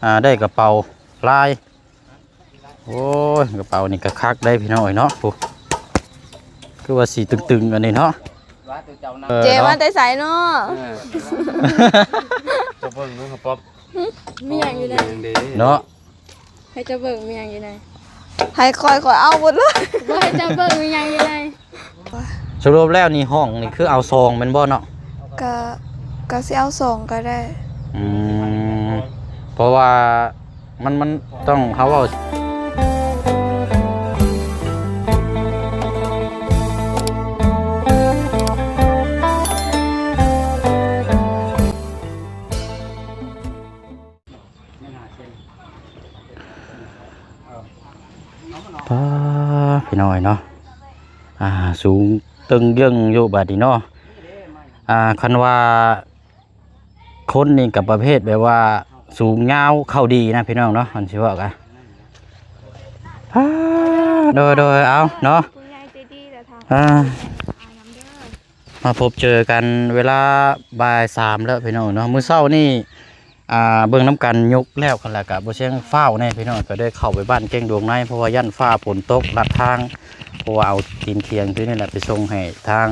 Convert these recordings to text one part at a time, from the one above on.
ອ່າ ໄດ້ກະເປົາລາຍ. ໂອ້ຍ ກະເປົານີ້ກະຄັກໄດ໋ພີ່ນ້ອງເອີຍເນາະ. ໂອ້ ຄືວ່າຊິຕຶງໆ ອັນນີ້ເນາະ. ເອີ ເຈມາແຕ່ໃສເນາະ? ເອີ ເຈົ້າເບິ່ງດູ ກະເປົາ ຫຶ ມີຫຍັງຢູ່ໃນ ເນາະ ໃຫ້ເຈົ້າເບິ່ງ ມີຫຍັງຢູ່ໃນ ໃຫ້ຂ້ອຍ ຂ້ອຍເອົາໝົດເລີຍ. ບໍ່ ໃຫ້ເຈົ້າເບິ່ງ ມີຫຍັງຢູ່ໃນ. ສະຫຼຸບແລ້ວນີ້ ຫ້ອງນີ້ຄືເອົາສອງແມ່ນບໍ່ເນາະ? ກະ ກະຊິເອົາສອງກະໄດ້. ອືມ ເພາະວ່າ ມັນ ມັນຕ້ອງ ເຮົາເວົ້າ ປາ ພີ່ນ້ອງເນາະ ອ່າ ສູງເຕີງເຢິງຢູ່ບາດນີ້ເນາະ. ອ່າ ຄັນວ່າ ຄົນນີ້ກະປະເພດແບບວ່າສູງຍາວເຂົ້າດີນະພີ່ນ້ອງເນາະ. ຄັນຊິເວົ້າກະ ໂດຍ ໂດຍ ເອົາເນາະ ຜູ້ໃຫຍ່ໃຈດີແຫຼະ ອ່າ ມາພົບເຈີກັນເວລາບ່າຍສາມແລ້ວພີ່ນ້ອງເນາະ. ມື້ເຊົ້ານີ້ ອ່າ ເບິ່ງນຳກັນ ຍົກແລ້ວ ແລ້ວກະບໍ່ຊຽງຟ້າວແດ່ພີ່ນ້ອງ ກະໄດ້ເຂົ້າໄປບ້ານແກ້ງດວງໃນ ເພາະວ່າຢ້ານຟ້າຝົນຕົກລັດທາງ ເພາະວ່າເອົາຕີນຂຽງຕົວນີ້ແຫຼະໄປສົ່ງໃຫ້ທາງ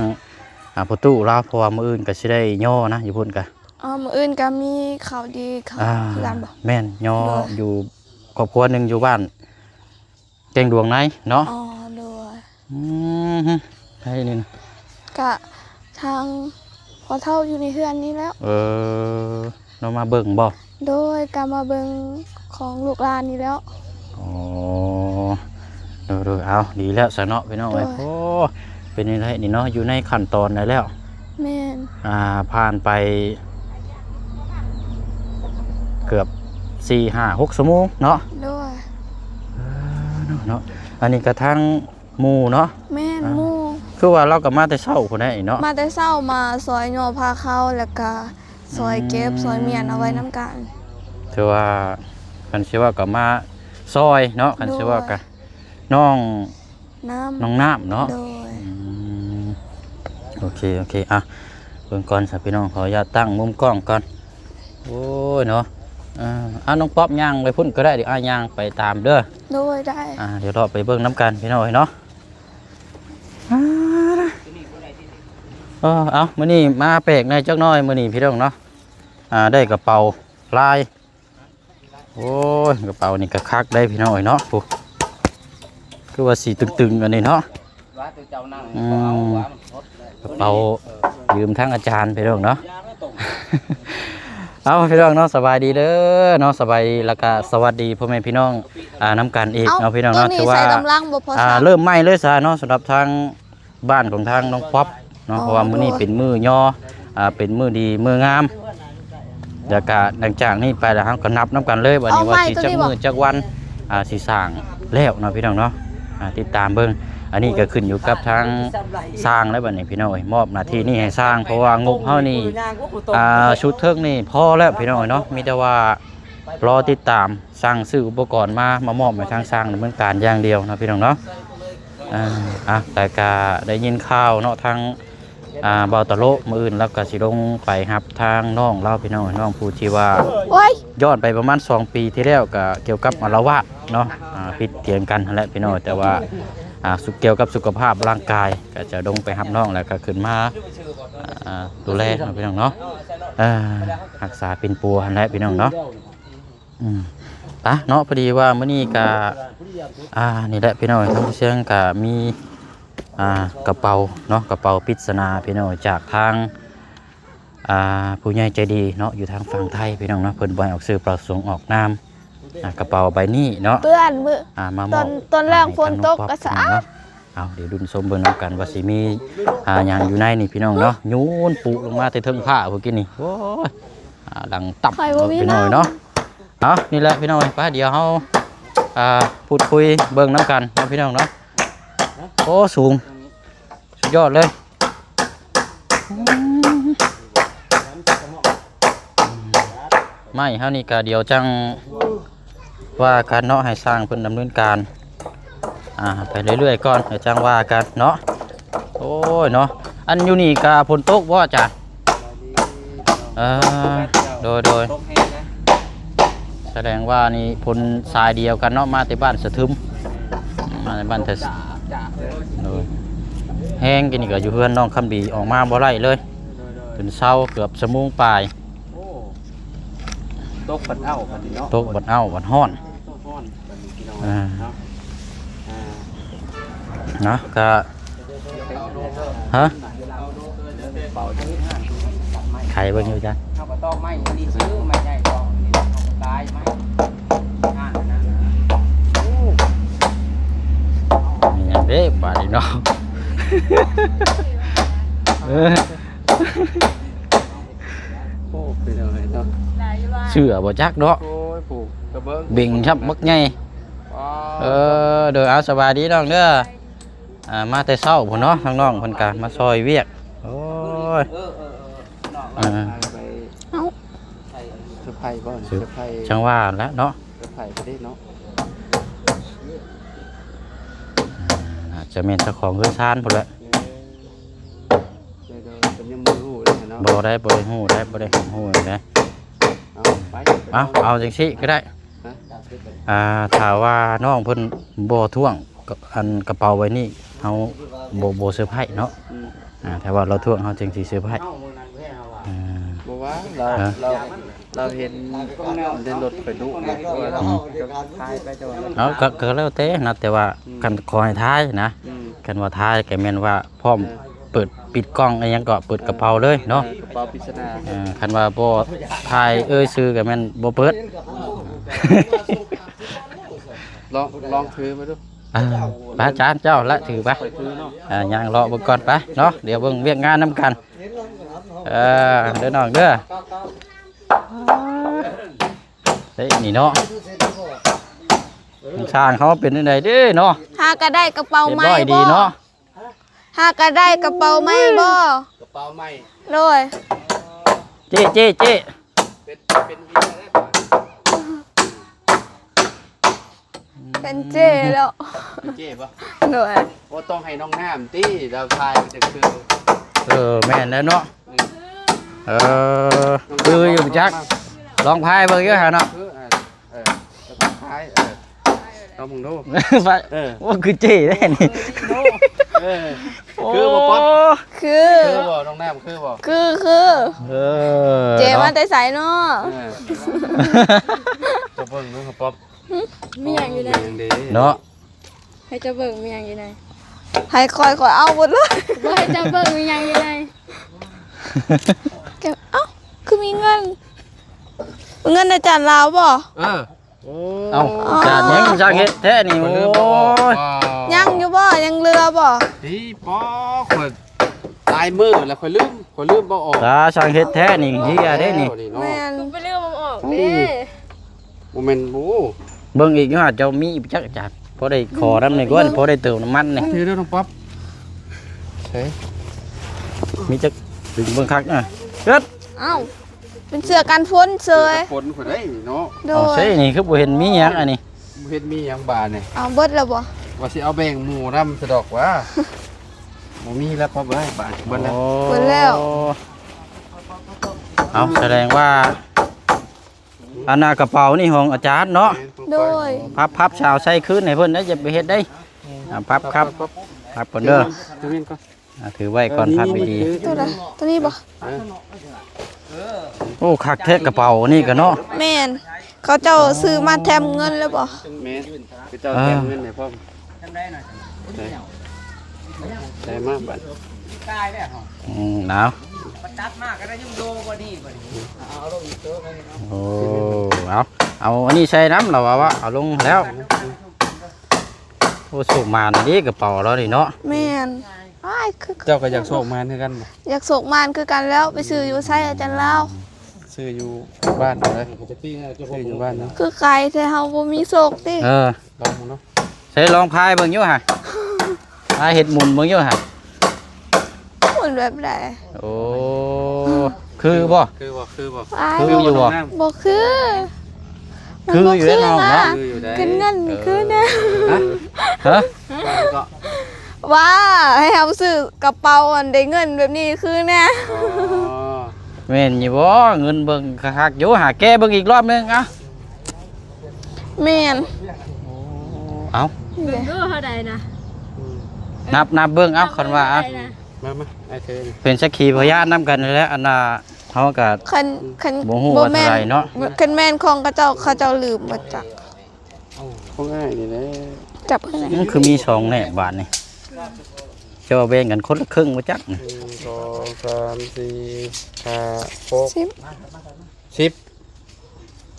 ອ່າ ພໍ່ຕູ້ລາວ ເພາະວ່າມື້ອື່ນກະຊິໄດ້ຍໍນະ ຢູ່ພຸ້ນກະ ອໍ ມື້ອື່ນກະມີຂ່າວດີ ຂ່າວ ອ່າ ຄືກັນບໍ່? ແມ່ນ ຍໍ ໂດຍ ຢູ່ຄອບຄົວໜຶ່ງຢູ່ບ້ານແກ້ງດວງໃນເນາະ. ອໍ ໂດຍ ອືມ ໃຜນີ້ນະ? ກະທາງພໍ່ເຖົ້າຢູ່ໃນເຮືອນນີ້ແຫຼ້ວ. ເອີ ເນາະ ມາເບິ່ງບໍ່? ໂດຍ ກະມາເບິ່ງຂອງລູກຫຼານນີ້ແຫຼ້ວ. ອໍ ໂດຍໆ ເອົາ ດີແລ້ວຊະເນາະພີ່ນ້ອງເອີຍ. ໂດຍ ໂອ້ ເປັນຈັ່ງໃດນີ້ເນາະ ຢູ່ໃນຂັ້ນຕອນໃດແລ້ວ? ແມ່ນ ອ່າ ຜ່ານໄປເກືອບສີ່ ຫ້າ ຫົກຊົ່ວໂມງເນາະ. ໂດຍ ເອີ ເນາະ ເນາະ ອັນນີ້ກະທາງ ໝູ່ເນາະ. ແມ່ນ ອ່າ ໝູ່ ຄືວ່າລາວກະມາແຕ່ເຊົ້າພຸ້ນແຫຼະເນາະ. ມາແຕ່ເຊົ້າ ມາຊ່ອຍຍໍພາເຂົ້າ ແລ້ວກະຊ່ອຍເກັບ ອືມ ຊ່ອຍມ້ຽນເອົາໄວ້ນຳກັນ. ຖືວ່າ ຄັນຊິວ່າກະມາຊ່ອຍເນາະ ຄັນຊິວ່າກະ ໂດຍ ນ້ອງ ນ້ຳ ນ້ອງນ້ຳເນາະ. ໂດຍ ອືມ ໂອເຄ ໂອເຄ ອ່ະ ເບິ່ງກ່ອນຊະພີ່ນ້ອງ ຂໍອະນຸຍາດຕັ້ງມຸມກ້ອງກ່ອນ. ໂອ້ຍເນາະ ເອີ ອ່ະ ນ້ອງປັອບຍ່າງໄປພຸ້ນກະໄດ້ ດຽວອ້າຍຍ່າງໄປຕາມເດີ. ໂດຍ ໄດ້ ອ່າ ດຽວເລາະໄປເບິ່ງນຳກັນພີ່ນ້ອງເອີຍເນາະ. ອ່າ ເອີ ເອົາ ມື້ນີ້ມາແປກແດ່ຈັກໜ້ອຍມື້ນີ້ພີ່ນ້ອງເນາະ. ອ່າ ໄດ້ກະເປົາລາຍ. ໂອ້ຍ ກະເປົານີ້ກະຄັກໄດ໋ພີ່ນ້ອງເອີຍເນາະ. ໂອ້ ຄືວ່າຊິຕຶງໆ ອັນນີ້ເນາະ. ອືມ ກະເປົາຢືມທາງອາຈານພີ່ນ້ອງເນາະ. ເອົາ ພີ່ນ້ອງເນາະ ສະບາຍດີເດີເນາະ ສະບາຍດີ ແລ້ວກະສະຫວັດດີພໍ່ແມ່ພີ່ນ້ອງ ອ່າ ນຳກັນອີກເນາະ ພີ່ນ້ອງເນາະ. ຖືວ່າ ອ່າ ເລີ່ມໃໝ່ເລີຍຊະເນາະ ສຳລັບທາງບ້ານຂອງທາງນ້ອງປັອບເນາະ. ອໍ ເພາະວ່າມື້ນີ້ເປັນມື້ຍໍ່ ອ່າ ເປັນມື້ດີມື້ງາມ ແລ້ວກະຫຼັງຈາກນີ້ໄປແລ້ວ ເຮົາກະນັບນຳກັນເລີຍ ບາດນີ້ວ່າຊິຈັກມື້ຈັກວັນ ອ່າ ຊິສ້າງແລ້ວເນາະ ພີ່ນ້ອງເນາະ. ອ່າ ຕິດຕາມເບິ່ງ ອັນນີ້ກະຂຶ້ນຢູ່ກັບທາງຊ່າງແລ້ວ ບາດນີ້ພີ່ນ້ອງເອີຍ ມອບໜ້າທີ່ນີ້ໃຫ້ຊ່າງ ເພາະວ່າງົບເຮົານີ້ ອ່າ ຊຸດເທິງນີ້ພໍແລ້ວພີ່ນ້ອງເອີຍເນາະ. ມີແຕ່ວ່າລໍຕິດຕາມ ສັ່ງຊື້ອຸປະກອນມາ ມາມອບໃຫ້ທາງຊ່າງດຳເນີນການຢ່າງດຽວເນາະ ພີ່ນ້ອງເນາະ. ອ່າ ອ່ະ ແຕ່ກະໄດ້ຍິນຂ່າວເນາະ ທາງ ອ່າ ບ່າວຕະໂລະ ມື້ອື່ນລາວກະຊິລົງໄປຮັບທາງນ້ອງລາວ ພີ່ນ້ອງ ນ້ອງຜູ້ທີ່ວ່າ ໂອ້ຍ ຍ້ອນໄປປະມານສອງປີທີ່ແລ້ວ ກະກ່ຽວກັບອາລະວາດເນາະ ອ່າ ຜິດຖຽງກັນຫັ້ນແຫຼະ ພີ່ນ້ອງ. ແຕ່ວ່າ ອ່າ ສຸ ກ່ຽວກັບສຸຂະພາບຮ່າງກາຍ ກະຈະລົງໄປຮັບນ້ອງ ແລ້ວກະຂຶ້ນມາ ອ່າ ດູແລເນາະ ພີ່ນ້ອງເນາະ. ເອີ ຮັກສາປິ່ນປົວຫັ້ນແຫຼະ ພີ່ນ້ອງເນາະ. ອືມ ປະເນາະ ພໍດີວ່າມື້ນີ້ກະ ອ່າ ນີ້ແຫຼະພີ່ນ້ອງ ທາງຜູ້ຊຽງກະມີ ອ່າ ກະເປົາເນາະ ກະເປົາປິດສະໜາພີ່ນ້ອງ ຈາກທາງ ອ່າ ຜູ້ໃຫຍ່ໃຈດີເນາະ ຢູ່ທາງຝັ່ງໄທພີ່ນ້ອງເນາະ. ເພິ່ນບໍ່ໃຫ້ອອກຊື່ປະສົງອອກນາມ ອ່າ ກະເປົາໃບນີ້ເນາະ ເປື້ອນມື້ ອ່າ ມາມອບ ຕອນ ຕອນແລງຝົນຕົກກະສະອາດ. ເອົາ ດຽວລຸ້ນຊົມເບິ່ງນຳກັນວ່າຊິມີ ອ່າ ຫຍັງຢູ່ໃນນີ້ພີ່ນ້ອງເນາະ. ໂຍນປຸລົງມາແຕ່ເທິງຟ້າພຸ້ນກີ້ນີ້ ໂອ້ຍ ອ່າ ດັງຕັບ ພີ່ນ້ອງເນາະ. ເອົາ ນີ້ແຫຼະພີ່ນ້ອງ ໄປ ດຽວເຮົາ ອ່າ ພູດຄຸຍເບິ່ງນຳກັນເນາະ ພີ່ນ້ອງເນາະ. ໂອ້ ສູງ ສຸດຍອດເລີຍ. ໄມ້ເຮົານີ້ກະດຽວຈັ່ງວ່າກັນເນາະ ໃຫ້ຊ່າງເພິ່ນດຳເນີນການ ອ່າ ໄປເລື້ອຍໆກ່ອນ ແລ້ວຈັ່ງວ່າກັນເນາະ. ໂອ້ຍເນາະ ອັນຢູ່ນີ້ກະຝົນຕົກບໍ່ອາຈານ? ເອີ ໂດຍໆ ຕົກແຮງນະ. ສະແດງວ່ານີ້ພົນສາຍດຽວກັນເນາະ ມາແຕ່ບ້ານສະທຶມ ມາແຕ່ບ້ານແທ້ ໂດຍ ແຮງກິນນີ້ກໍຢູ່ເຮືອນນ້ອງຄຳດີ ອອກມາບໍ່ໄດ້ເລີຍ ໂດຍໆ ຈົນເຊົາເກືອບຊົ່ວໂມງປາຍ ໂອ້ ຕົກບັດເອົາບັດນີ້ເນາະ ຕົກບັດເອົາບັດຮ້ອນ ຮ້ອນບັດນີ້ພີ່ນ້ອງເນາະ ອ່າ ເນາະ ກະ ຮະ ໄຂເບິ່ງຢູ່ຈ້ະ ເຮົາກໍຕອກໄມ້ອັນນີ້ຊື້ໄມ້ໃຫຍ່ກອງນີ້ ເຮົາກໍຕາຍໄມ້ ອ່າ ນັ້ນນະ ໂອ້ ມີຫຍັງເດ້ບາດນີ້ເນາະ ເອີ ໂອ້ ເປັນຈັ່ງໃດເນາະ ເຊື່ອບໍ່ຈັກເນາະ ໂອ້ຍ ຜູ້ກະເບິ່ງ ເບັງຊ້ຳບັກໃຫຍ່ ວ້າວ ເອີ ໂດຍ ເອົາ ສະບາຍດີນ້ອງເດີ ອ່າ ມາແຕ່ເຊົ້າພຸ້ນເນາະ ທາງນ້ອງເພິ່ນກະມາຊ່ອຍວຽກ ໂອ້ຍ ເອີ ເອີ ເອີ ນ້ອງ ອ່າ ໄປ ເອົ້າ ເຊີໄພບໍ່ ເຊີໄພ ຈັ່ງວ່າແຫຼະເນາະ ເຊີໄພໄປເດ້ເນາະ ອາດຈະແມ່ນເຈົ້າຂອງເຮືອນຊານພຸ້ນແຫຼະ ເອີ ໂດຍໆ ເພິ່ນຍັງບໍ່ຮູ້ເດ້ເນາະ ບໍ່ໄດ້ ບໍ່ໄດ້ຮູ້ໄດ້ ບໍ່ໄດ້ຮູ້ໄດ້ ເອົາ ໄປ ເອົາ ເອົາຈັ່ງຊີ້ກໍໄດ້ ຮະ ອ່າ ຖ້າວ່ານ້ອງເພິ່ນບໍ່ທ້ວງ ກະ ອັນກະເປົາໃບນີ້ເຮົາບໍ່ ບໍ່ເຊີໄພເນາະ ອືມ ອ່າ ຖ້າວ່າລາວທ້ວງເຮົາຈຶ່ງຊິເຊີໄພ ອ່າ ບໍ່ວ່າລາວ ຮະ ລາວ ລາວເຫັນໃນລົດຂ້ອຍດຸນະ ອືມ ວ່າລາວ ອືມ ຂາຍໄປ ແຕ່ວ່າ ເອົາ ກະ ກະແລ້ວແຕ່ນະ ແຕ່ວ່າ ອືມ ຄັນຂໍໃຫ້ຖ່າຍນະ ອືມ ຄັນວ່າຖ່າຍກະແມ່ນວ່າ ພ້ອມ ເອີ ເປີດປິດກ່ອງອີ່ຫຍັງກໍເປີດກະເປົາເລີຍເນາະ ເອີ ກະເປົາປິດສະໜາ ເອີ ຄັນວ່າບໍ່ຖ່າຍເອີ່ຍຊື່ກໍແມ່ນບໍ່ເປີດ ລອງ ລອງຖືມາດູ ເອີ ໄປຈານ ເຈົ້າລະຖືໄປ ຂ້ອຍຖືເນາະ ເອີ ຍ່າງເລາະເບິ່ງກ່ອນໄປເນາະ ດຽວເບິ່ງວຽກງານນຳກັນ ເອີ ເດີນ້ອງເດີ ເອີ ນີ້ເນາະ ຊ່າງເຮົາເປັນຈັ່ງໃດເດ້ເນາະ ຫາກະໄດ້ກະເປົາໃໝ່ ຮຽບຮ້ອຍດີເນາະ ບໍ່? ຫາກະໄດ້ກະເປົາໃໝ່ບໍ່? ກະເປົາໃໝ່ ໂດຍ ເຈ້ ເຈ້ ເຈ້ ເປັນ ເປັນເມຍແລ້ວ ເປັນເຈ້ແລ້ວ ເປັນເຈ້ບໍ່? ໂດຍ ໂອ້ ຕ້ອງໃຫ້ນ້ອງນ້ຳຕິ ລາວຖ່າຍມັນຈັ່ງຄື ເອີ ແມ່ນແລ້ວເນາະ ອືມ ເອີ ຄືຢູ່ຈັກ ລອງພາຍເບິ່ງຢູ່ຫັ້ນເນາະ ເອີ ເອີ ລອງເບິ່ງດູ ໄປ ເອີ ໂອ້ ຄືເຈ້ແທ້ນີ້ ເອີ ໂອ້ ຄືບໍ່ ປອບ? ຄື ຄືບໍ່ ນ້ອງນ້ຳ ຄືບໍ່? ຄື ຄື ເອີ ເຈ້ມາແຕ່ໃສເນາະ? ເອີ ເຈົ້າເບິ່ງດູ ປອບ ຫຶ? ມີຫຍັງຢູ່ໃນ ເນາະ ໃຫ້ເຈົ້າເບິ່ງ ມີຫຍັງຢູ່ໃນ ໃຫ້ຂ້ອຍ ຂ້ອຍເອົາໝົດເລີຍ ບໍ່ ໃຫ້ເຈົ້າເບິ່ງ ມີຫຍັງຢູ່ໃນ ເອົ້າ ຄືມີເງິນ ເງິນອາຈານລາວບໍ່? ເອີ ໂອ້ ເອົ້າ ຈານຫຍັງຊ່າງເຮັດແທ້ນີ້ ໂອ້ຍ ຍັງຢູ່ບໍ່? ຍັງເຫຼືອບໍ່? ນີ້ ປອ ຂ້ອຍຫຼາຍມື້ແລ້ວ ຂ້ອຍລືມ ຂ້ອຍລືມບໍ່ອອກ ຕາຊ່າງເຮັດແທ້ນີ້ ເຮີ້ຍເດ້ນີ້ ແມ່ນ ໄປລືມເອົາອອກເດ້ ບໍ່ແມ່ນ ໂອ້ ເບິ່ງອີກຢູ່ຫາ ເຈົ້າມີຈັກຈານ ພໍໄດ້ຂໍນຳນີ້ກ່ອນ ພໍໄດ້ເຕີມນ້ຳມັນນີ້ ຖືເດີນ້ອງປັອບ ໃສ່ ມີຈັກ ເບິ່ງຄັກນະ ເອີ ເອົ້າ ເປັນເສື້ອກັນຝົນເຊີຍ ກັນຝົນພຸ້ນເດ້ເນາະ ໂດຍ ເອົາໃສ່ນີ້ຄືບໍ່ເຫັນມີຫຍັງອັນນີ້ ບໍ່ເຫັນມີຫຍັງບາດນີ້ ເອົາເບິດແລ້ວບໍ່? ວ່າຊິເອົາແບ່ງໝູ່ນຳສະດອກຫວາ ບໍ່ມີແລ້ວ ພໍເບິດບາດ ເບິດແລ້ວ ໂອ້ ເບິດແລ້ວ ເອົາ ສະແດງວ່າ ອັນນ່າກະເປົານີ້ຂອງອາຈານເນາະ ໂດຍ ພັບ ພັບ ສາວໃສ່ຄືນໃຫ້ເພິ່ນເດີ ຢ່າໄປເຮັດເດ້ ອ່າ ພັບ ພັບ ພັບກ່ອນເດີ ຖື ຖືໄວ້ກ່ອນ ເອີ ພັບດີໆ ໂຕໃດ ໂຕນີ້ບໍ່? ເອີ ໂອ້ ຄັກແທ້ກະເປົານີ້ກະເນາະ ແມ່ນ ເຂົາເຈົ້າຊື້ມາແຖມເງິນແລ້ວບໍ່? ແມ່ນ ເຂົາເຈົ້າແຖມເງິນໃຫ້ພ້ອມ ໄດ້ມາບັດ ອືມ ເອົາ ໂອ້ ເອົາ ເອົາອັນນີ້ໃສ່ນຳ ລາວວ່າ ເອົາອັນນີ້ໃສ່ນຳ ລາວວ່າ ເອົາລົງແລ້ວ ໂອ້ ໂຊກໝານເດ້ກະເປົາລາວນີ້ເນາະ ແມ່ນ ອ້າຍ ຄື ເຈົ້າກະຢາກໂຊກໝານຄືກັນບໍ່? ຢາກໂຊກໝານຄືກັນແລ້ວ ໄປຊື້ຢູ່ໃສອາຈານລາວ? ຊື້ຢູ່ບ້ານເດີ ຊື້ຢູ່ບ້ານເນາະ ຄືໄກແທ້ ເຮົາບໍ່ມີໂຊກຕິ ເອີ ລອງເບິ່ງເນາະ ໃສ່ລອງພາຍເບິ່ງຢູ່ຫະ ພາຍເຮັດໝູນເບິ່ງຢູ່ຫະ ໝູນແບບໃດ? ໂອ້ ຄືບໍ່? ຄືບໍ່? ຄືຢູ່ບໍ່? ຄືຢູ່ບໍ່? ບໍ່ຄື ຄືຢູ່ເນາະ ຄືຢູ່ເນາະ ຄືຢູ່ເດ້ ຂຶ້ນເງິນ ເອີ ຄືແນ່ ຮະ? ຮະ? ວ່າໃຫ້ເຮົາຊື້ກະເປົາອັນໄດ້ເງິນແບບນີ້ຄືແນ່ ອໍ ແມ່ນຢູ່ບໍ່? ເງິນເບິ່ງຄັກໆຢູ່ ຫາແກະເບິ່ງອີກລອບໜຶ່ງ ເອົາ ແມ່ນ ໂອ້ ເອົ້າ ເບິ່ງດູເທົ່າໃດນະ ນັບ ນັບເບິ່ງ ເອົ້າ ຄັນວ່າ ເອົາ ເທົ່າໃດນະ ມາ ມາ ອ້າຍເຊີນ ເປັນສັກຂີພະຍານນຳກັນນີ້ແຫຼະ ອັນນ່າ ເຮົາກໍ ຄັນ ຄັນ ບໍ່ຮູ້ວ່າເທົ່າໃດເນາະ ບໍ່ແມ່ນ ຄັນແມ່ນຂອງເຂົາເຈົ້າ ເຂົາເຈົ້າລືມໝົດຈັກ ຂອງອ້າຍນີ້ແຫຼະ ຈັບເພິ່ນ ມັນຄືມີສອງແນບບາດນີ້ ເຈົ້າວ່າແບ່ງກັນຄົນລະເຄິ່ງບໍ່ຈັກ ໜຶ່ງ ສອງ ສາມ ສີ່ ຫ້າ ຫົກ ສິບ ສິບ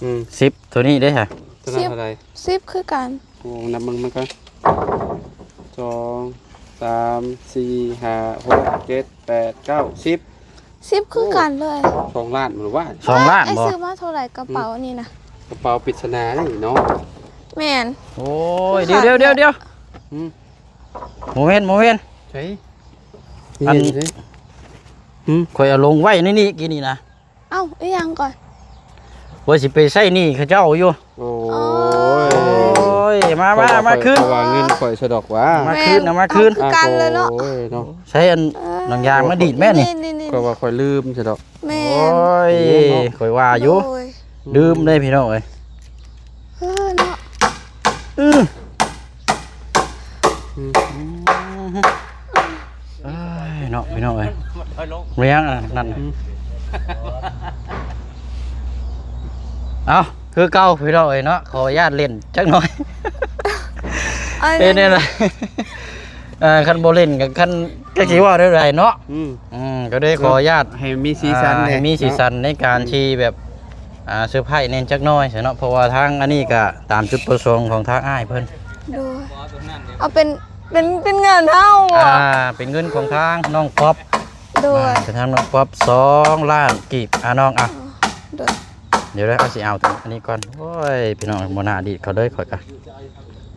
ອືມ ສິບ ໂຕນີ້ເດ້ຫະ ໂຕນັ້ນເທົ່າໃດ ສິບຄືກັນ ໂອ້ ນັບເບິ່ງມັນກ່ອນ ສອງ ສາມ ສີ່ ຫ້າ ຫົກ ເຈັດ ແປດ ເກົ້າ ສິບ ສິບຄືກັນເລີຍ ໂອ້ ສອງລ້ານບໍ່ ສອງລ້ານບໍ່ ອ້າຍຊື້ມາເທົ່າໃດກະເປົານີ້ນະ ກະເປົາປິດສະໜານີ້ເນາະ ແມ່ນ ໂອ້ຍ ດຽວໆໆ ອືມ ໂມເມນ ໂມເມນ ໃສ ອັນ ຫຶ ຂ້ອຍເອົາລົງໄວ້ໃນນີ້ກີ້ນີ້ນະ ເອົ້າ ອີ່ຫຍັງກ່ອນ ວ່າຊິໄປໃຊ້ໜີ້ເຂົາເຈົ້າຢູ່ ໂອ້ ໂອ້ຍ ມາ ມາ ມາຄືນ ເພາະວ່າເງິນຂ້ອຍຊະດອກຫວາ ມາຄືນ ເອົາມາຄືນ ຄືກັນເລີຍເນາະ ໂອ້ຍເນາະ ໃຊ້ອັນ ເອີ ໜັງຍາງມາດີດແມ່ນີ້ ນີ້ໆໆ ຂ້ອຍວ່າຂ້ອຍລືມຊະດອກ ແມ່ນ ໂອ້ຍ ຂ້ອຍວ່າຢູ່ ໂດຍ ລືມເດ້ພີ່ນ້ອງເອີຍ ເອີເນາະ ອືມ ອືມ ເອີຍເນາະ ພີ່ນ້ອງເອີຍ ແມ່ນຫຍັງອັນນັ້ນ ອືມ ເອົ້າ ຄືເກົ່າພີ່ນ້ອງເອີຍເນາະ ຂໍອະນຸຍາດຫຼິ້ນຈັກໜ້ອຍ ເອີ ເປັນແນວໃດ ເອີ ຄັນບໍ່ຫຼິ້ນກໍ ຄັນ ຈັກຊິເວົ້າແນວໃດເນາະ ອືມ ອືມ ກໍເລີຍຂໍອະນຸຍາດ ໃຫ້ມີສີສັນ ອ່າ ໃຫ້ມີສີສັນ ເນາະ ໃນການ ອືມ ທີ່ແບບ ອ່າ ເຊີໄພແດ່ຈັກໜ້ອຍຊະເນາະ ເພາະວ່າທາງອັນນີ້ກະຕາມຈຸດປະສົງຂອງທາງອ້າຍເພິ່ນ ໂດຍ ເອົາເປັນ ເປັນ ເປັນເງິນເຮົາ ອ່າ ເປັນເງິນຂອງທາງນ້ອງປັອບ ໂດຍ ອ່າ ເປັນທາງນ້ອງປັອບ ສອງລ້ານກີບ ອ່າ ນ້ອງ ອ່າ ໂດຍ ດຽວເດີ ເອົາ ຊິເອົາຕົວອັນນີ້ກ່ອນ ໂອ້ຍ ພີ່ນ້ອງ ບໍ່ໜ້າດີດເຂົາເລີຍ ຂ້ອຍກະ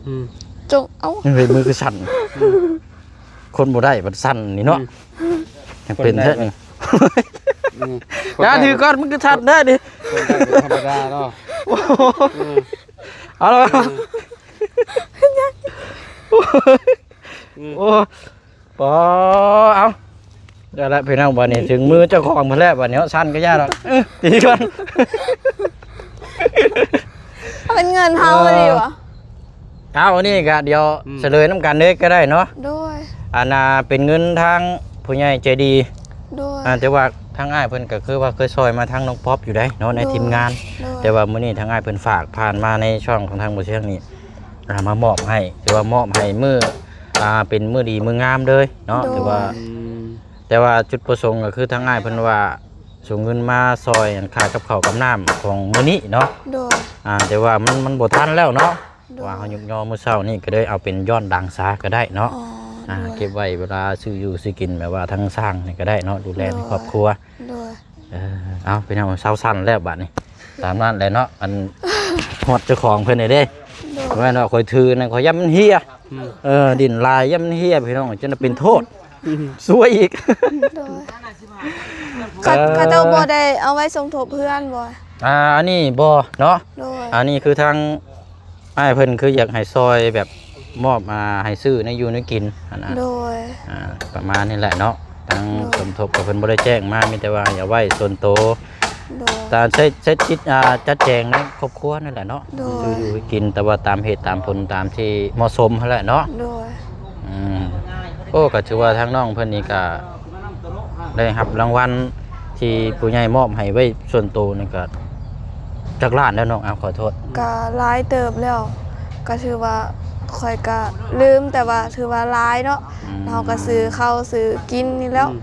ອືມ ຈົ່ງ ເອົ້າ ເຮີ້ຍ ມືຄືສັ່ນ ອືມ ຄົນບໍ່ໄດ້ບັດສັ່ນນີ້ເນາະ ອືມ ຍັງເປັນແທ້ນີ້ ອືມ ຢ່າຖືກ່ອນ ມັນຄືທັດແທ້ນີ້ ຄົນໄດ້ເປັນທຳມະດາເນາະ ອືມ ເອົາລະ ອືມ ໂອ້ ປໍ ເອົາ ໄດ້ລະພີ່ນ້ອງ ບາດນີ້ເຖິງມືເຈົ້າຂອງເພິ່ນແລ້ວ ບາດນີ້ເນາະ ສັ່ນກໍຢ່າດອກ ເອີ ຕີກ່ອນ ເປັນເງິນເຮົາອີ່ຫຼີຫວາ? ເອົາ ອັນນີ້ກະດຽວ ອືມ ສະເຫຼີຍນຳກັນເລີຍກໍໄດ້ເນາະ ໂດຍ ອັນນ່າ ເປັນເງິນທາງຜູ້ໃຫຍ່ໃຈດີ ໂດຍ ອ່າ ແຕ່ວ່າທາງອ້າຍເພິ່ນກໍຄືວ່າເຄີຍຊ່ອຍມາທາງນ້ອງປັອບຢູ່ໃດ໋ເນາະ ໃນ ໂດຍ ທີມງານ ໂດຍ ແຕ່ວ່າມື້ນີ້ທາງອ້າຍເພິ່ນຝາກຜ່ານມາໃນຊ່ອງຂອງທາງບໍ່ເຊື່ອງນີ້ ອ່າ ມາມອບໃຫ້ ຖືວ່າມອບໃຫ້ມື້ ອ່າ ເປັນມື້ດີມື້ງາມເລີຍເນາະ ໂດຍ ຖືວ່າ ອືມ ແຕ່ວ່າຈຸດປະສົງກໍຄືທາງອ້າຍເພິ່ນວ່າ ສົ່ງເງິນມາຊ່ອຍອັນຄ່າກັບເຂົ້າກັບນ້ຳຂອງມື້ນີ້ເນາະ ໂດຍ ອ່າ ແຕ່ວ່າມັນ ມັນບໍ່ທັນແລ້ວເນາະ ໂດຍ ວ່າເຮົາຍົກຍໍມື້ເຊົ້ານີ້ ກໍເລີຍເອົາເປັນຍ້ອນຫຼັງຊາກໍໄດ້ເນາະ ອໍ ອ່າ ໂດຍ ເກັບໄວ້ເວລາຊື້ຢູ່ຊື້ກິນ ແບບວ່າທາງສ້າງນີ້ກໍໄດ້ເນາະ ດູແລໃນຄອບຄົວ ໂດຍ ເອີ ເອົາ ພີ່ນ້ອງ ເຊົາສັ່ນແລ້ວບາດນີ້ ຕາມນັ້ນແຫຼະເນາະ ອັນ ຮອດເຈົ້າຂອງເພິ່ນນີ້ເດ້ ໂດຍ ແມ່ນວ່າຂ້ອຍຖືນັ້ນ ຂ້ອຍຢ້ານມັນເຫ່ຍ ອືມ ເອີ ດິນຫຼາຍ ຢ້ານມັນເຫ່ຍ ພີ່ນ້ອງ ຈົນເປັນໂທດ ອືມ ຊວຍອີກ ໂດຍ ເອີ ເຂົາ ເຂົາເຈົ້າບໍ່ໄດ້ເອົາໄວ້ສົມທົບເຮືອນບໍ່? ອ່າ ອັນນີ້ບໍ່ເນາະ ໂດຍ ອັນນີ້ຄືທາງ ອ້າຍເພິ່ນຄືຢາກໃຫ້ຊ່ອຍແບບມອບ ອ່າ ໃຫ້ຊື້ແນວຢູ່ແນວກິນຫັ້ນນະ ໂດຍ ອ່າ ປະມານນີ້ແຫຼະເນາະ ທາງ ໂດຍ ສົມທົບກໍເພິ່ນບໍ່ໄດ້ແຈ້ງມາ ມີແຕ່ວ່າໃຫ້ເອົາໄວ້ສ່ວນໂຕ ໂດຍ ຕາມໃຊ້ ໃຊ້ຈິດ ອ່າ ຈັດແຈງໃນຄອບຄົວນັ້ນແຫຼະເນາະ ໂດຍ ຊື້ຢູ່ໃຫ້ກິນ ແຕ່ວ່າຕາມເຫດຕາມຜົນຕາມທີ່ເໝາະສົມຫັ້ນແຫຼະເນາະ ໂດຍ ອືມ ໂອ້ ກໍຖືວ່າທາງນ້ອງເພິ່ນນີ້ກໍ ໄດ້ຮັບລາງວັນທີ່ຜູ້ໃຫຍ່ມອບໃຫ້ໄວ້ສ່ວນໂຕນີ້ກໍຈັກລ້ານແລ້ວນ້ອງ? ອ້າວ ຂໍໂທດ ກໍຫຼາຍເຕີບແລ້ວ ກໍຖືວ່າຂ້ອຍກໍລືມ ແຕ່ວ່າຖືວ່າຫຼາຍເນາະ ອືມ ເຮົາກໍຊື້ເຂົ້າຊື້ກິນນີ້ແລ້ວ ອືມ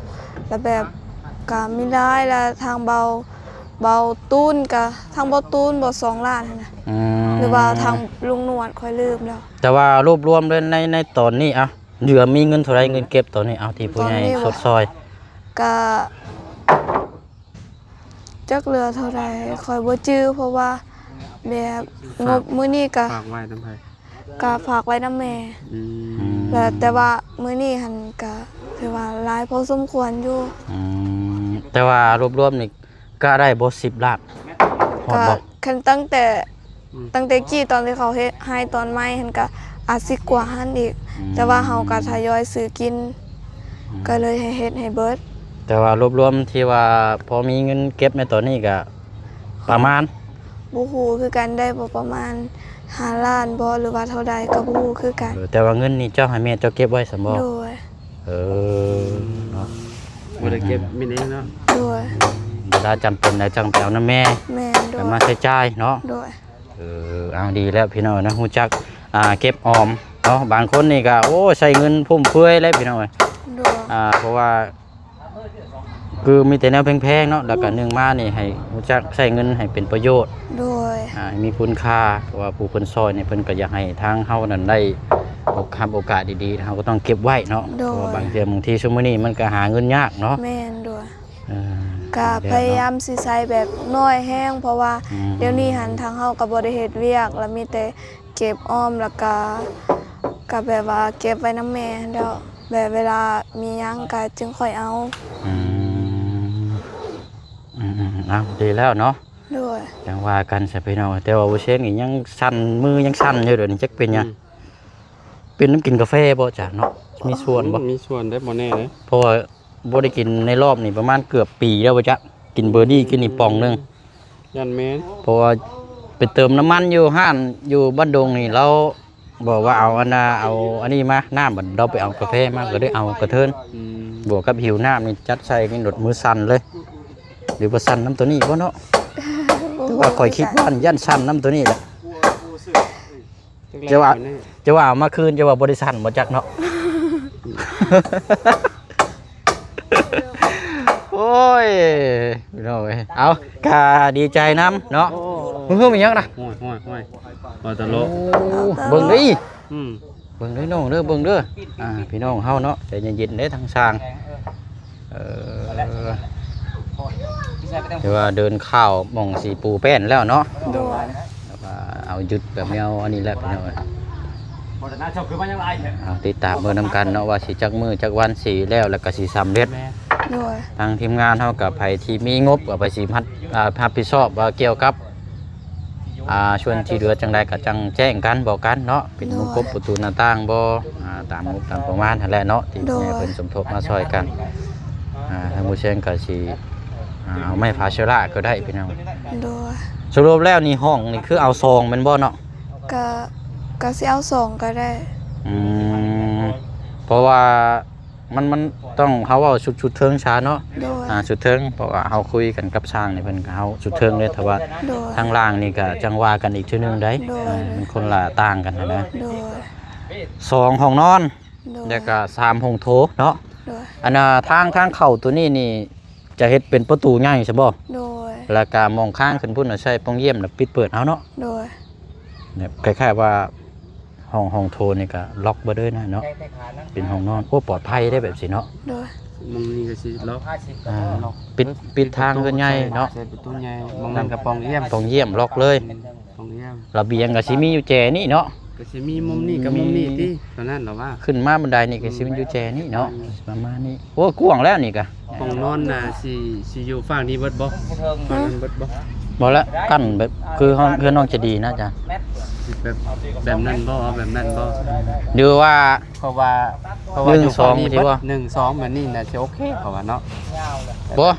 ແລ້ວແບບກໍມີຫຼາຍ ແລ້ວທາງເບົາ ເບົາຕູນກໍ ທາງເບົາຕູນບໍ່ ສອງລ້ານຫັ້ນນະ ອືມ ຫຼືວ່າທາງລຸງໜວດ ຂ້ອຍລືມແລ້ວ ແຕ່ວ່າລວບລວມເລີຍໃນ ໃນຕອນນີ້ ອ່ະ ເຫຼືອມີເງິນເທົ່າໃດ ເງິນເກັບຕອນນີ້ ເອົາ ທີ່ຜູ້ໃຫຍ່ ຕອນນີ້ບໍ່ ຊົດຊ່ອຍ ກະ ຈັກເຫຼືອເທົ່າໃດ ຂ້ອຍບໍ່ຈື່ ເພາະວ່າແບບງົບມື້ນີ້ກະ ຝາກໄວ້ນຳໃຜ? ກະຝາກໄວ້ນຳແມ່ ອືມ ແລ້ວແຕ່ວ່າມື້ນີ້ຫັ້ນກະຖືວ່າຫຼາຍພໍສົມຄວນຢູ່ ອືມ ແຕ່ວ່າລວມໆນີ້ ກະໄດ້ບໍ່ ສິບລ້ານ ຮອດບໍ່? ກະຄັນຕັ້ງແຕ່ ອືມ ຕັ້ງແຕ່ກີ້ຕອນທີ່ເຂົາເຮັດໃຫ້ຕອນໃໝ່ຫັ້ນກະອາດຊິກວ່າຫັ້ນອີກ ອືມ ແຕ່ວ່າເຮົາກະທະຍອຍຊື້ກິນ ອືມ ກະເລີຍໃຫ້ເຮັດໃຫ້ເບິດ ແຕ່ວ່າລວມໆທີ່ວ່າພໍມີເງິນເກັບໃນຕອນນີ້ກະປະມານ ບໍ່ຮູ້ຄືກັນ ໄດ້ບໍ່ປະມານ ຫ້າລ້ານບໍ່ ຫຼືວ່າເທົ່າໃດກໍບໍ່ຮູ້ຄືກັນ. ເອີ ແຕ່ວ່າເງິນນີ້ເຈົ້າໃຫ້ແມ່ເຈົ້າເກັບໄວ້ຊັ້ນບໍ່? ໂດຍ. ເອີ ເນາະ ບໍ່ໄດ້ເກັບ ອືມ ແມ່ນເອງເນາະ. ໂດຍ. ເວລາຈຳເປັນແລ້ວຈັ່ງໄປເອົານຳແມ່. ແມ່ນ. ໂດຍ. ເອົາມາໃຊ້ຈ່າຍເນາະ. ໂດຍ. ເອີ ເອົາ ດີແລ້ວພີ່ນ້ອງເນາະ ຮູ້ຈັກ ອ່າ ເກັບອອມເນາະ. ບາງຄົນນີ້ກໍ ໂອ້ ໃຊ້ເງິນຟຸ້ມເຟືອຍແລ້ວພີ່ນ້ອງເອີຍ. ໂດຍ. ອ່າ ເພາະວ່າ ຄືມີແຕ່ແນວແພງໆເນາະ ແລ້ວກໍໜຶ່ງມານີ້ໃຫ້ຮູ້ຈັກໃຊ້ເງິນໃຫ້ເປັນປະໂຫຍດ. ໂດຍ. ອ່າ ໃຫ້ມີຄຸນຄ່າ ເພາະວ່າຜູ້ເພິ່ນຊ່ອຍນີ້ ເພິ່ນກໍຢາກໃຫ້ທາງເຮົານັ້ນໄດ້ໂອ ຮັບໂອກາດດີໆ ເຮົາກໍຕ້ອງເກັບໄວ້ເນາະ. ໂດຍ. ເພາະວ່າບາງເທື່ອບາງທີ ຊຸມມື້ນີ້ມັນກໍຫາເງິນຍາກເນາະ. ແມ່ນ. ໂດຍ. ເອີ ກະພະຍາຍາມຊິໃຊ້ແບບນ້ອຍແຮງ ເພາະວ່າ ອືມ ດຽວນີ້ຫັ້ນທາງເຮົາກໍບໍ່ໄດ້ເຮັດວຽກ ລະມີແຕ່ເກັບອອມ ລະກະ ກະແບບວ່າເກັບໄວ້ນຳແມ່ຫັ້ນແຫຼ້ວ ແບບເວລາມີຫຍັງກະຈຶ່ງຄ່ອຍເອົາ. ອືມ ອືມໆ ເອົາ ດີແລ້ວເນາະ. ໂດຍ. ຈັ່ງວ່າກັນຊະພີ່ນ້ອງ ແຕ່ວ່າບໍ່ເຊັງນີ້ຍັງສັ່ນ ມືຍັງສັ່ນຢູ່ ດຽວນີ້ຈັກເປັນຫຍັງ. ອືມ. ເປັນນຳກິນກາແຟບໍ່ຈະເນາະ? ມີສ່ວນບໍ່? ອືມ ມີສ່ວນໄດ້ ບໍ່ແນ່ເດ້ ເພາະວ່າບໍ່ໄດ້ກິນໃນລອບນີ້ປະມານເກືອບປີແລ້ວບໍ່ຈັກ. ກິນເບີດີ້ ກິນອີກປ່ອງໜຶ່ງ ຢ້ານແມ່ນ ເພາະວ່າໄປເຕີມນ້ຳມັນຢູ່ຮ້ານຢູ່ບ້ານດົງນີ້ ລາວບອກວ່າເອົາອັນນ່າ ເອົາອັນນີ້ມາ ນ້ຳ ບັດລາວໄປເອົາກາແຟມາ ກໍເລີຍເອົາກະເທີນ. ອືມ. ບວກກັບຫິວນ້ຳນີ້ ຈັດໃສ່ນີ້ໂດດມືສັ່ນເລີຍ ຫຼືວ່າສັ່ນນຳໂຕນີ້ບໍ່ເນາະ? ແຕ່ວ່າຂ້ອຍຄິດວ່າຢ້ານສັ່ນນຳໂຕນີ້ແຫຼະ. ຈະວ່າ ຈະວ່າເອົາມາຄືນ ຈະວ່າບໍ່ໄດ້ສັ່ນບໍ່ຈັກເນາະ. ໂອ້ຍ ພີ່ນ້ອງເອີຍ ເອົາ ກະດີໃຈນຳເນາະ. ໂອ້ ເຮີ້ ແມ່ນຫຍັງນະ? ໂອ້ຍ ໂອ້ຍ ໂອ້ຍ ບໍ່ຕະຫຼົກ. ໂອ້ ເບິ່ງເດີ ອືມ ເບິ່ງເດີນ້ອງເດີ ເບິ່ງເດີ ອ່າ ພີ່ນ້ອງເຮົາເນາະ ໃຈເຢັນໆເດີທາງຊ່າງ. ເອີ ຖືວ່າເດີນຂ່າວໝ່ອງຊິປູແປ້ນແລ້ວເນາະ. ໂດຍ. ແຕ່ວ່າເອົາຢຸດແບບແນວອັນນີ້ແຫຼະພີ່ນ້ອງເອີຍ. ເອົາ ຕິດຕາມເບິ່ງນຳກັນເນາະ ວ່າຊິຈັກມື້ຈັກວັນຊິແລ້ວ ແລ້ວກໍຊິສຳເລັດ. ໂດຍ. ທາງທີມງານເຮົາກໍ ໃຜທີ່ມີງົບກໍໄປຊິຮັບ ອ່າ ຮັບຜິດຊອບວ່າກ່ຽວກັບ ອ່າ ສ່ວນທີ່ເຫຼືອຈັ່ງໃດກໍຈັ່ງແຈ້ງກັນ ບອກກັນເນາະ. ເປັນ ໂດຍ ວົງກົບປະຕູໜ້າຕ່າງບໍ່ ອ່າ ຕາມງົບຕາມປະມານຫັ້ນແຫຼະເນາະ ທີ່ ໂດຍ ແມ່ເພິ່ນສົມທົບມາຊ່ອຍກັນ. ອ່າ ທາງໝູ່ແຊງກໍຊິ ອ່າ ເອົາໄມ້ພາເຊລາກໍໄດ້ພີ່ນ້ອງ. ໂດຍ. ສະຫຼຸບແລ້ວນີ້ຫ້ອງນີ້ຄືເອົາສອງແມ່ນບໍ່ເນາະ? ກະ ກະຊິເອົາສອງກໍໄດ້. ອືມ ເພາະວ່າ ມັນ ມັນຕ້ອງ ເຮົາເວົ້າຊຸດ ຊຸດເທິງຊະເນາະ. ໂດຍ. ອ່າ ຊຸດເທິງ ເພາະວ່າເຮົາຄຸຍກັນກັບຊ່າງນີ້ ເພິ່ນກໍເຮົາຊຸດເທິງເດ້ ແຕ່ວ່າ ໂດຍ ທາງລ່າງນີ້ກໍຈັ່ງວ່າກັນອີກເທື່ອໜຶ່ງໄດ໋. ໂດຍ. ອ່າ ມັນຄົນລະຕ່າງກັນຫັ້ນນະ. ໂດຍ. ສອງຫ້ອງນອນ. ໂດຍ. ແລ້ວກໍສາມຫ້ອງໂຖເນາະ. ໂດຍ. ອັນນ່າ ທາງ ທາງເຂົ້າໂຕນີ້ນີ້ ຈະເຮັດເປັນປະຕູໃຫຍ່ຊະບໍ່? ໂດຍ. ແລ້ວກໍໝ່ອງຂ້າງຂຶ້ນພຸ້ນນະ ໃຊ້ປ່ອງຢ້ຽມ ແລ້ວປິດເປີດເອົາເນາະ. ໂດຍ. ແບບຄ້າຍໆວ່າ ຫ້ອງ ຫ້ອງໂຖນີ້ກໍລັອກເບິດເລີຍນະເນາະ ເປັນຫ້ອງນອນ. ໂອ້ ປອດໄພເດ້ແບບຊີ້ເນາະ. ໂດຍ. ໝ່ອງນີ້ກໍຊິລັອກ. ອ່າ ປິດ ປິດທາງເຮືອນໃຫຍ່ເນາະ. ໃສ່ປະຕູໃຫຍ່. ໝ່ອງນັ້ນກໍປ່ອງຢ້ຽມ. ປ່ອງຢ້ຽມລັອກເລີຍ. ປ່ອງຢ້ຽມ. ລະບຽງກໍຊິມີຢູ່ແຈນີ້ເນາະ. ກໍຊິມີມຸມນີ້ກັບມຸມນີ້ຕິ ເທົ່ານັ້ນລະວ່າ. ຂຶ້ນມາບັນໄດນີ້ກໍຊິມີຢູ່ແຈນີ້ເນາະ. ອືມ. ປະມານນີ້. ໂອ້ ກວ້າງແລ້ວນີ້ກະ. ຫ້ອງນອນນະ ຊິ ຊິຢູ່ຝັ່ງນີ້ເບິດບໍ່? ຝັ່ງນັ້ນເບິດບໍ່? ບໍ່ລະ ກັ້ນແບບຄືເຮືອນ ເຮືອນນ້ອງຈະດີນະອາຈານ. ແບບ ແບບນັ້ນບໍ່? ເອົາແບບນັ້ນບໍ່? ຫຼືວ່າ ເພາະວ່າ ເພາະວ່າ ໜຶ່ງ ຢູ່ຝັ່ງນີ້ເບິດ ສອງ ຊິບໍ່? ໜຶ່ງ ສອງ ແບບນີ້ນະ ຊິໂອເຄ ເພາະວ່າເນາະ. ບໍ່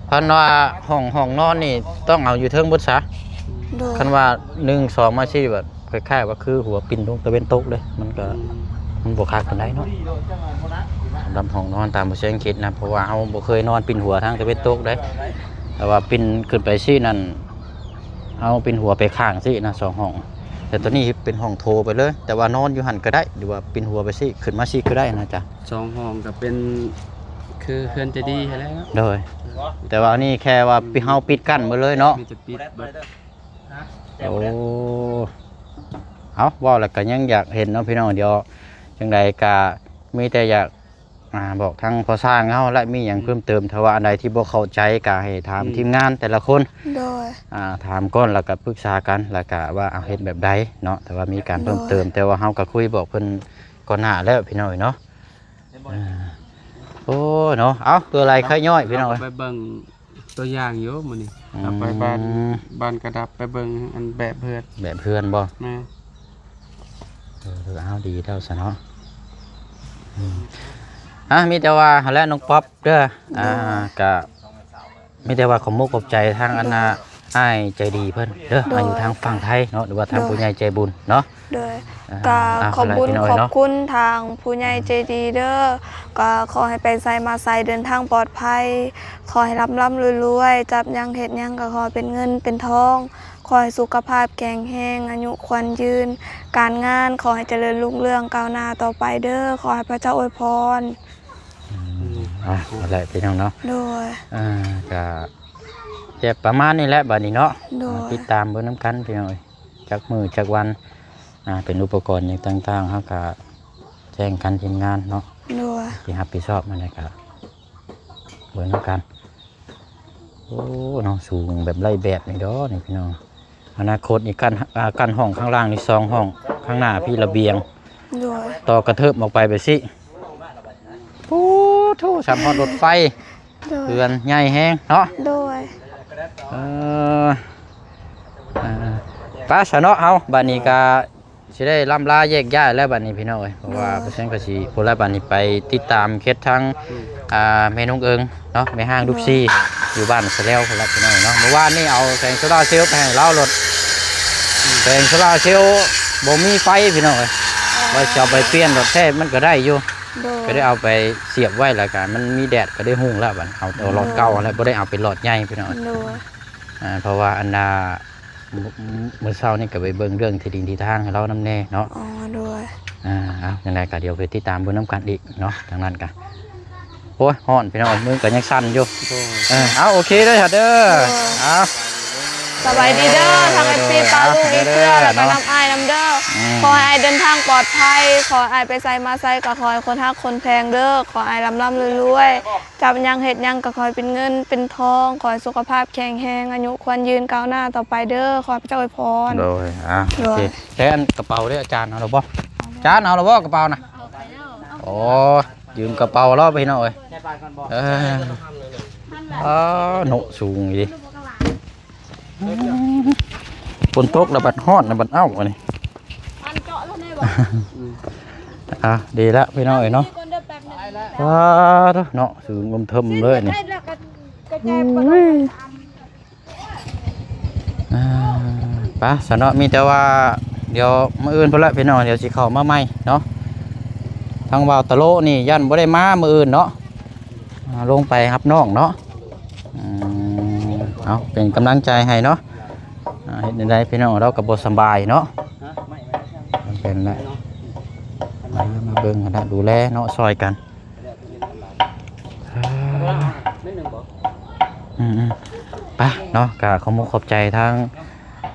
ຄັນວ່າຫ້ອງ ຫ້ອງນອນນີ້ຕ້ອງເອົາຢູ່ເທິງເບິດຊະ. ໂດຍ. ຄັນວ່າໜຶ່ງ ສອງ ມາຊີ້ແບບ ຄ້າຍໆວ່າຄືຫົວປິ່ນລົງຕາເວັນຕົກເດ້ ມັນກໍ ອືມ ມັນບໍ່ຄັກປານໃດເນາະ. ສຳລັບຫ້ອງນອນຕາມພາສາອັງກິດນະ ເພາະວ່າເຮົາບໍ່ເຄີຍນອນປິ່ນຫົວທາງຕາເວັນຕົກເດ້ ແຕ່ວ່າປິ່ນຂຶ້ນໄປຊີ້ນັ້ນ ເຮົາປິ່ນຫົວໄປຂ້າງຊີ້ນະ ສອງຫ້ອງ. ແຕ່ໂຕນີ້ເປັນຫ້ອງໂຖໄປເລີຍ ແຕ່ວ່ານອນຢູ່ຫັ້ນກໍໄດ້ ຫຼືວ່າປິ່ນຫົວໄປຊີ້ ຂຶ້ນມາຊີ້ກໍໄດ້ນະອາຈານ. ສອງຫ້ອງກໍເປັນຄືເຮືອນຈະດີຫັ້ນແຫຼະເນາະ. ໂດຍ. ແຕ່ວ່າອັນນີ້ແຄ່ວ່າ ອືມ ເຮົາປິດກັ້ນເບິດເລີຍເນາະ. ມີແຕ່ປິດເບິດ. ໂອ້ ເອົາ ເວົ້າແລ້ວກໍຍັງຢາກເຫັນເນາະພີ່ນ້ອງ. ດຽວຈັ່ງໃດກໍມີແຕ່ຢາກ ອ່າ ບອກທາງພໍ່ຊ່າງເຮົາ ແລະ ມີຫຍັງ ອືມ ເພີ່ມເຕີມ ຖ້າວ່າອັນໃດທີ່ບໍ່ເຂົ້າໃຈກໍໃຫ້ຖາມ ອືມ ທີມງານແຕ່ລະຄົນ. ໂດຍ. ອ່າ ຖາມກ່ອນ ແລ້ວກໍປຶກສາກັນ ແລ້ວກໍວ່າເອົາເຮັດແບບໃດເນາະ ຖ້າວ່າມີການ ໂດຍ ເພີ່ມເຕີມ. ແຕ່ວ່າເຮົາກໍຄຸຍບອກເພິ່ນກ່ອນໜ້າແລ້ວພີ່ນ້ອງເອີຍເນາະ. ອ່າ ໂອ້ ເນາະ ເອົາ ເພື່ອໄລ່ໄຄຍ້ອຍພີ່ນ້ອງເອີຍ. ໄປເບິ່ງ ຕົວຢ່າງຢູ່ມື້ນີ້ ອືມ ເຮົາໄປບ້ານ ບ້ານກະດັບ ໄປເບິ່ງອັນແບບເຮືອນ. ແບບເຮືອນບໍ່? ແມ່ນ. ເອີ ເອົາ ດີແລ້ວຊະເນາະ. ອືມ ອ່າ ມີແຕ່ວ່າຫັ້ນແຫຼະນ້ອງປັອບເດີ. ອ່າ ໂດຍ ກະມີແຕ່ວ່າຂອບມຸກຂອບໃຈທາງອັນນ່າ ໂດຍ ອ້າຍໃຈດີເພິ່ນເດີ ໂດຍ ຢູ່ທາງຝັ່ງໄທເນາະ ຫຼືວ່າທາງ ໂດຍ ຜູ້ໃຫຍ່ໃຈບຸນເນາະ. ໂດຍ ອ່າ ກໍ ອ່າ ຂອບບຸນ ພີ່ນ້ອງເອີຍເນາະ ຂອບຄຸນທາງຜູ້ໃຫຍ່ໃຈດີເດີ ກໍຂໍໃຫ້ໄປໃສມາໃສເດີນທາງປອດໄພ ຂໍໃຫ້ລ່ຳໆລວຍໆ ຈັບຫຍັງເຮັດຫຍັງກໍຂໍເປັນເງິນເປັນທອງ ຂໍໃຫ້ສຸຂະພາບແຂງແຮງ ອາຍຸຂວັນຍືນ ການງານຂໍໃຫ້ຈະເລີນຮຸ່ງເຮືອງກ້າວໜ້າຕໍ່ໄປເດີ ຂໍໃຫ້ພະເຈົ້າອວຍພອນ. ອືມ ອ່າ ນັ້ນແຫຼະພີ່ນ້ອງເນາະ ໂດຍ ອ່າ ກະ ແຕ່ປະມານນີ້ແຫຼະບາດນີ້ເນາະ ໂດຍ ອ່າ ຕິດຕາມເບິ່ງນຳກັນພີ່ນ້ອງເອີຍ ຈັກມື້ຈັກວັນ ອ່າ ເປັນອຸປະກອນຫຍັງຕ່າງໆ ເຮົາກະແຈ້ງກັນທີມງານເນາະ ໂດຍ ທີ່ຮັບຜິດຊອບຫັ້ນແຫຼະ ກະເບິ່ງນຳກັນ. ໂອ້ ເນາະ ສູງແບບໄຮ້ແບບນີ້ດອກນີ້ພີ່ນ້ອງ ອະນາຄົດນີ້ ກັ້ນ ອ່າ ກັ້ນຫ້ອງຂ້າງລ່າງນີ້ສອງຫ້ອງ ຂ້າງໜ້າພີ້ລະບຽງ ໂດຍ ຕໍ່ກະເທີບອອກໄປແບບຊີ້ ໂອ້ໂທ້ ສ່ຳຮອດລົດໄຟ ໂດຍ ເຮືອນໃຫຍ່ແຮງເນາະ ໂດຍ ເອີ ອ່າ ໄປຊະເນາະ ເຮົາບາດນີ້ກະຊິໄດ້ລ່ຳລາແຍກຍ້າຍແລ້ວບາດນີ້ພີ່ນ້ອງເອີຍ ເພາະວ່າ ໂດຍ ເພາະສະນັ້ນກໍຊິພຸ້ນລະ ບາດນີ້ໄປຕິດຕາມເຂດທາງ ອືມ ອ່າ ແມ່ນົງເອີງເນາະ ແມ່ຮ້າງ ໂດຍ ດຸບຊີ ຢູ່ບ້ານສະແລວພຸ້ນລະພີ່ນ້ອງເນາະ. ມື້ວານນີ້ເອົາແສງໂຊລາເຊວໄປໃຫ້ລາວໂລດ ອືມ ແສງໂຊລາເຊວບໍ່ມີໄຟພີ່ນ້ອງເອີຍ ອໍ ວ່າຊິເອົາໄປປ່ຽນຫຼອດແທ້ມັນກໍໄດ້ຢູ່ ໂດຍ ກໍໄດ້ເອົາໄປສຽບໄວ້ ແລ້ວກໍມັນມີແດດກໍໄດ້ຮຸ່ງແລ້ວ ບັດເອົາ ເອົາຫຼອດເກົ່າຫັ້ນແຫຼະ ໂດຍ ບໍ່ໄດ້ເອົາໄປຫຼອດໃຫຍ່ພີ່ນ້ອງ ໂດຍ ອ່າ ເພາະວ່າອັນນ່າ ມື້ ມື້ເຊົ້ານີ້ກໍໄປເບິ່ງເລື່ອງທີ່ດິນທີ່ທາງໃຫ້ລາວນຳແດ່ເນາະ ອໍ ໂດຍ ອ່າ ເອົາ ຈັ່ງໃດກໍດຽວໄປຕິດຕາມເບິ່ງນຳກັນອີກເນາະ ທາງນັ້ນກໍ ໂອ້ຍ ຮ້ອນພີ່ນ້ອງ ມືກໍຍັງສັ່ນຢູ່ ໂດຍ ເອີ ເອົາ ໂອເຄເດີ ເດີ ໂດຍ ເອົາ ສະບາຍດີເດີ ທັງເອັຟຊີ ເອີ ປ້າລຸງ ເອີ ເອີເຊື່ອ ແລ້ວກໍນຳອ້າຍນຳເດີ ອືມ ຂໍໃຫ້ອ້າຍເດີນທາງປອດໄພ ຂໍໃຫ້ອ້າຍໄປໃສມາໃສກໍຂໍໃຫ້ຄົນຮັກຄົນແພງເດີ ຂໍໃຫ້ອ້າຍລ່ຳໆລວຍໆ ຈັບຫຍັງເຮັດຫຍັງກໍຂໍໃຫ້ເປັນເງິນເປັນທອງ ຂໍໃຫ້ສຸຂະພາບແຂງແຮງ ອາຍຸຂວັນຍືນກ້າວໜ້າຕໍ່ໄປເດີ ຂໍໃຫ້ພະເຈົ້າອວຍພອນ. ໂດຍ ອ່າ ໂດຍ ໂອເຄ ແຕ່ອັນກະເປົາເດ້ ອາຈານເອົາແລ້ວບໍ່? ອາຈານເອົາແລ້ວບໍ່ກະເປົານະ? ໂອ້ຍ ຢືມກະເປົາລາວໄປພີ່ນ້ອງເອີຍ ໃສ່ບາດກ່ອນບໍ່? ເອີ ເອີ ເນາະ ສູງອີ່ຫຼີ ຝົນຕົກແລ້ວບັດຮ້ອນແລ້ວບັດເອົ້າ ອັນນີ້ ອ່າ ດີລະພີ່ນ້ອງເອີຍເນາະ ວ້າ ເນາະ ສູງເທິມເລີຍນີ້ ໂອ້ຍ ອ່າ ໄປຊະເນາະ ມີແຕ່ວ່າດຽວມື້ອື່ນພຸ້ນລະພີ່ນ້ອງ ດຽວຊິເຂົ້າມາໃໝ່ເນາະ ທາງບ່າວຕະໂລນີ້ຢ້ານບໍ່ໄດ້ມາມື້ອື່ນເນາະ ອ່າ ລົງໄປຮັບນ້ອງເນາະ ອືມ ເອົາ ເປັນກຳລັງໃຈໃຫ້ເນາະ ອ່າ ເຮັດແນວໃດພີ່ນ້ອງ ລາວກໍບໍ່ສະບາຍເນາະ ເປັນແຫຼະ ມາເບິ່ງຫັ້ນລະ ດູແລເນາະ ຊ່ອຍກັນ ອືມໆ ໄປເນາະ ກະຂອບມຸກຂອບໃຈທາງ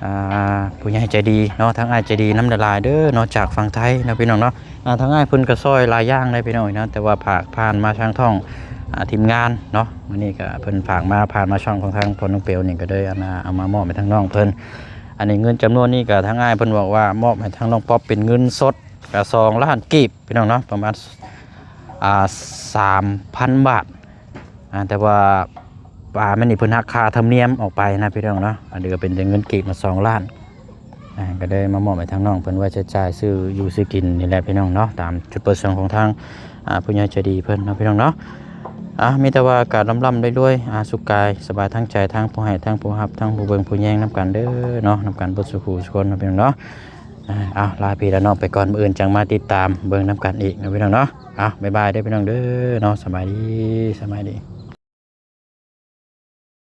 ອ່າ ຜູ້ໃຫຍ່ໃຈດີເນາະ ທາງອ້າຍໃຈດີນຳຫຼາຍໆເດີເນາະ ຈາກຝັ່ງໄທເນາະພີ່ນ້ອງເນາະ ອ່າ ທາງອ້າຍເພິ່ນກໍຊ່ອຍຫຼາຍຢ່າງເດ້ພີ່ນ້ອງເນາະ ແຕ່ວ່າຝາກຜ່ານມາທາງຊ່ອງ ອ່າ ທີມງານເນາະ ມື້ນີ້ກໍເພິ່ນຝາກມາ ຜ່ານມາຊ່ອງຂອງທາງພໍ່ນ້ອງເປວນີ້ ກໍເລີຍ ອັນ ເອົາມາມອບໃຫ້ທາງນ້ອງເພິ່ນ ອັນນີ້ເງິນຈຳນວນນີ້ກໍທາງອ້າຍເພິ່ນບອກວ່າມອບໃຫ້ທາງນ້ອງປັອບເປັນເງິນສົດ ກໍສອງລ້ານກີບພີ່ນ້ອງເນາະ ປະມານ ອ່າ ສາມພັນບາດ ອ່າ ແຕ່ວ່າ ອ່າ ແມ່ນນີ້ເພິ່ນຫັກຄ່າທຳນຽມອອກໄປນະພີ່ນ້ອງເນາະ ອັນນີ້ກໍເປັນແຕ່ເງິນກີບມາສອງລ້ານ ອ່າ ກໍໄດ້ມາມອບໃຫ້ທາງນ້ອງເພິ່ນໄວ້ໃຊ້ຈ່າຍຊື້ຢູ່ຊື້ກິນນີ້ແຫຼະພີ່ນ້ອງເນາະ ຕາມຈຸດປະສົງຂອງທາງ ອ່າ ຜູ້ໃຫຍ່ໃຈດີເພິ່ນເນາະພີ່ນ້ອງເນາະ ອ່າ ມີແຕ່ວ່າການລ່ຳໆລວຍໆ ອ່າ ສຸກກາຍສະບາຍທັງໃຈ ທັງຜູ້ໃຫ້ ທັງຜູ້ຮັບ ທັງຜູ້ເບິ່ງຜູ້ແຍງນຳກັນເດີເນາະ ນຳກັນເບິດສູ່ຜູ້ສູ່ຄົນເນາະພີ່ນ້ອງເນາະ ອ່າ ເອົາ ລາພີ່ລານ້ອງໄປກ່ອນ ມື້ອື່ນຈັ່ງມາຕິດຕາມເບິ່ງນຳກັນອີກເນາະພີ່ນ້ອງເນາະ ເອົາ ບາຍບາຍເດີພີ່ນ້ອງເດີເນາະ ສະບາຍດີ ສະບາຍດີ.